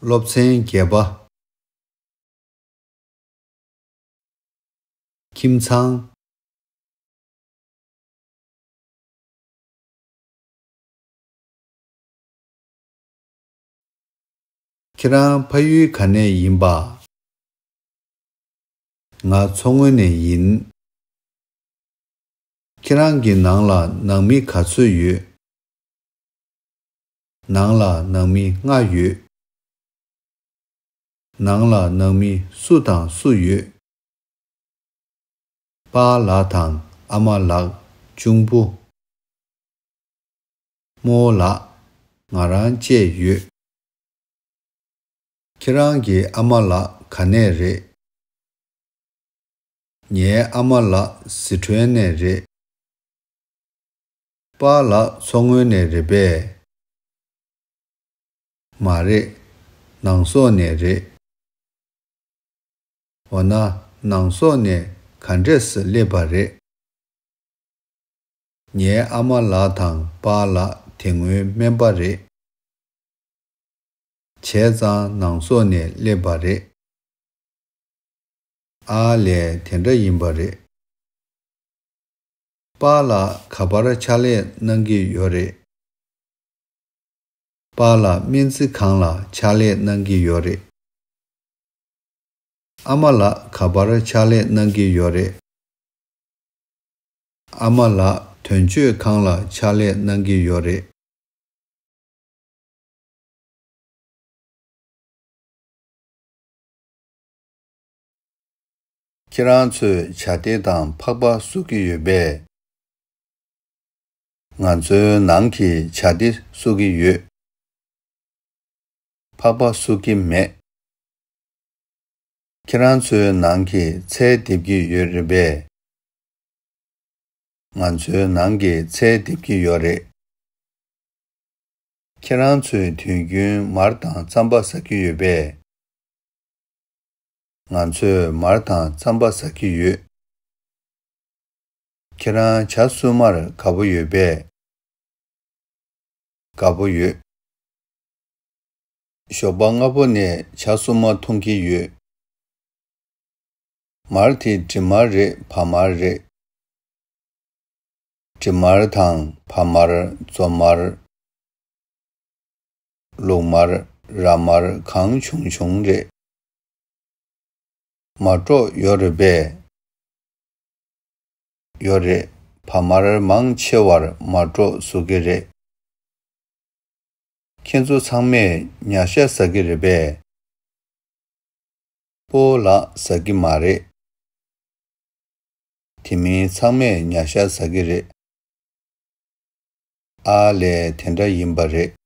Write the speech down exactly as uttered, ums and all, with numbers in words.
སློབ་ཚན་བརྒྱད་པ། ཁྱིམ་ཚང་། ཁྱེད་རང་ཕ་ཡུལ་ག་ནས་ཡིན་པ། ང་མཚོ་སྔོན་ནས་ཡིན། ཁྱེད་རང་གི་ནང་ལ་ནང་མི་ག་ཚོད་ཡོད། ནང་ལ་ནང་མི་ལྔ་ཡོད། ནང་ལ་ནང་མི་སུ་དང་སུ་ཡོད། པཱ་ལགས་དང་ཨ་མ་ལགས། གཅུང་པོ། རྨོ་ལགས། ང་རང་བཅས་ཡོད། ཁྱེད་རང་གི་ཨ་མ་ལགས་ག་ནས་རེད། ངའི་ཨ་མ་ལགས་ཟི་ཁྲོན་ནས་རེད། པཱ་ལགས་མཚོ་སྔོན་ནས་རེད་པས། མ་རེད། ནང་སོག་ནས་རེད། འོ་ན་ནང་སོག་ནས་ག་འདྲས་སེ་སླེབས་པ་རེད། ངའི་ཨ་མ་ལགས་དང་པཱ་ལགས་དེ་སྔོན་སྨན་པ་རེད། བྱས་ཙང་ནང་སོག་ནས་སླེབས་པ་རེད། ཨ་ལས། དེ་འདྲ་ཡིན་པ་རེད། པཱ་ལགས་ག་པར་ཕྱག་ལས་གནང་གི་ཡོད་རེད། པཱ་ལགས་སྨན་རྩིས་ཁང་ལ་ཕྱག་ལས་གནང་གི་ཡོད་རེད། ཨ་མ་ལགས་ག་པར་ཕྱག་ལས་གནང་གི་ཡོད་རེད། ཨ་མ་ལགས་དོན་གཅོད་ཁང་ལ་ཕྱག་ལས་གནང་གི་ཡོད་རེད། ཁྱེད་རང་ཚོས་ཇ་དེ་དང་ཕག་པ་བསུ་གི་ཡོད་པས། ང་ཚོའི་ནང་གི་ཇ་དེ་བསུ་གི་ཡོད། ཕག་པ་བསུ་གི་མེད། ཁྱེད་རང་ཚོའི་ནང་གི་ཚལ་འདེབས་ཀྱི་ཡོད་རེད་པས། ང་ཚོའི་ནང་གི་ཚལ་འདེབས་ཀྱི་ཡོད་རེད། ཁྱེད་རང་ཚོས་དུས་རྒྱུན་མར་དང་རྩམ་པ་ཟ་གི་ཡོད་པས། ང་ཚོས་མར་དང་རྩམ་པ་ཟ་གི་ཡོད། ཁྱེད་རང་ཇ་བསུ་མར་དགའ་པོ་ཡོད་པས། དགའ་པོ་ཡོད། ཞོགས་པ་སྔ་པོ་ནས་ཇ་བསུ་མ་འཐུང་གི་ཡོད། མར་དེ་འབྲི་མར་རེད། བ་མར་རེད། འབྲི་མར་དང་བ་མར། མཛོ་མར། ལུག་མར། ར་མར། གང་བྱུང་བྱུང་རེད། མར་ཏོག་ཡོད་རེད་པས། ཡོད་རེད། བ་མར་མང་ཆེ་བར་མར་ཏོག་བཟོ་གི་རེད། ཁྱེད་ཚོ་ཚང་མས་ཉ་ཤ་ཟ་གི་རེད་པས། སྤོ་ལགས་ཟ་གི་མ་རེད། དེ་མིན་ཚང་མས་ཉ་ཤ་ཟ་གི་རེད། ཨ་ལས། དེ་འདྲ་ཡིན་པ་རེད།